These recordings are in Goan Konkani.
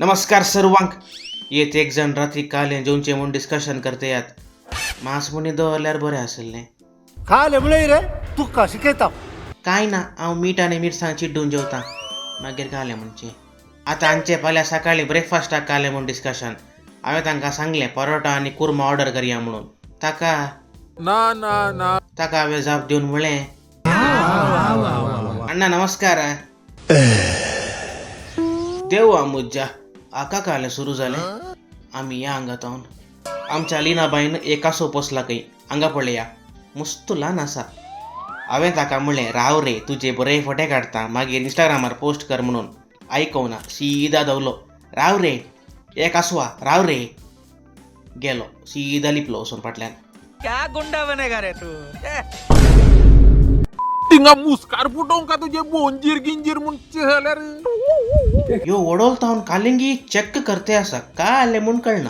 नमस्कार सर्वांक. येत एक जण रात्री काले जेवचे म्हणून डिस्कशन करते यात. मांस मुनी दवरल्यार बरें आसलें. खाले मुळे रे तुका शिकयता. काय ना, हांव मीठ आनी मिरसांग चिड्डून जेवता, मागीर कालें म्हणचें. आतां आमचे फाल्यां सकाळीं ब्रेकफास्टाक कालें म्हूण डिस्कशन. हांवें तांकां सांगलें परोटा आनी कुर्मा ऑर्डर करया म्हणून. ताका ना ना ना ताका हांवें जाप दिवन म्हणलें, अण्णा नमस्कार. देवा मुज्जा, आका कालें सुरू जालें. आमी या हांगा तावन. आमच्या लिनाबाईन एक कासो पोसला खंय, हांगा पळया, मस्त ल्हान आसा. हांवें ताका म्हणलें, राव रे, तुजे बरे फोटे काडटा, मागीर इंस्टाग्रामार पोस्ट कर म्हणून. आयकोना, सीदा धांवलो. राव रे, एक कासवा, राव रे. गेलो सीदा लिपलो वचून फाटल्यान. क्या गुंडा बनेगा रे तू? तिंगा मुस्कार फुटोवंक का तुजे बोंजीर गिंजीर म्हूण जाल्यार. यो वडोल तावन कालिंगी चेक करते आसा, काय आलें म्हूण कळना.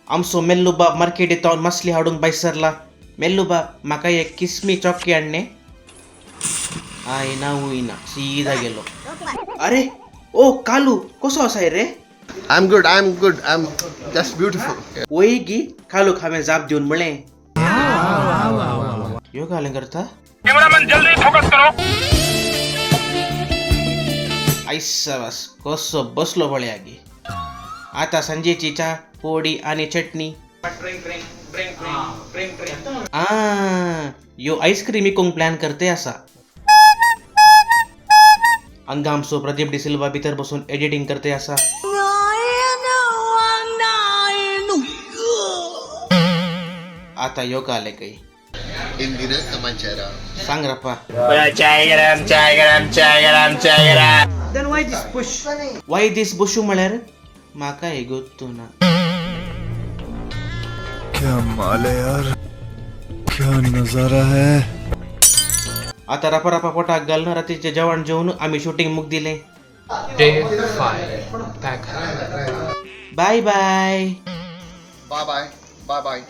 आमचो मेल्लू बाब मार्केटीत तावन मासली हाडूंक भायर सरला. मेल्लू बाब, म्हाका एक किसमी चॉकी हाडणे. आयना वयना सीदा गेलो. अरे ओ कालू, कसो आसाय रे? I'm good, I'm good, I'm just beautiful. वयगी कालूक हांवें जाप दिवन म्हणलें, ह्यो कालें करता. आयसाबास, कसो बसलो पळया गे. आतां सांजेची च्या, पोडी आनी चटणी. आ यो आईस्क्रीम विकूंक प्लॅन करते आसा. हांगा आमचो प्रदीप डिसिल्वा भितर बसून एडिटींग करते आसा. आता यो काले काही ಇಂದಿನ ಸಮಾಚಾರ. सांग रप्पा. वाय दीस बशू म्हळ्यार म्हाका हे गोत्तू ना. क्या माल है यार, क्या नजारा है. आता रपा रपा पोटाक घालून रातीचें जेवण जेवन आमी शुटींग मुक दिलें. Bye bye. Bye bye, bye bye.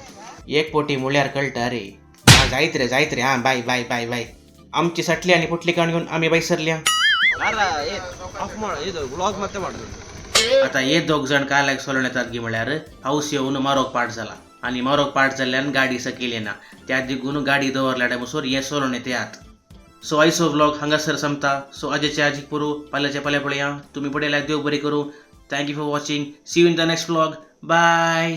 एक पोटी म्हळ्यार कळटा रे. हा जायत रे, जायत रे. हा बाय बाय बाय बाय. आमची सटली आनी पोटली काडून घेवन आमी भायर सरल्या. आता हे दोग जण काल्याक सोलून येतात गी म्हळ्यार पावस येवन मारोग पाट जाला आनी मारोग पाट जाल्ल्यान गाडी सकयल येना. त्या दिगून गाडी दवरल्या टायमसर हे सोलून येतात. सो आयचो व्लॉग हांगासर संपता. सो आजेचे आजीक पुरू, फाल्यांचे फाल्यां पळया. तुमी पळयल्यार देव बरी करूं. Thank you for watching. See you in the next vlog. Bye.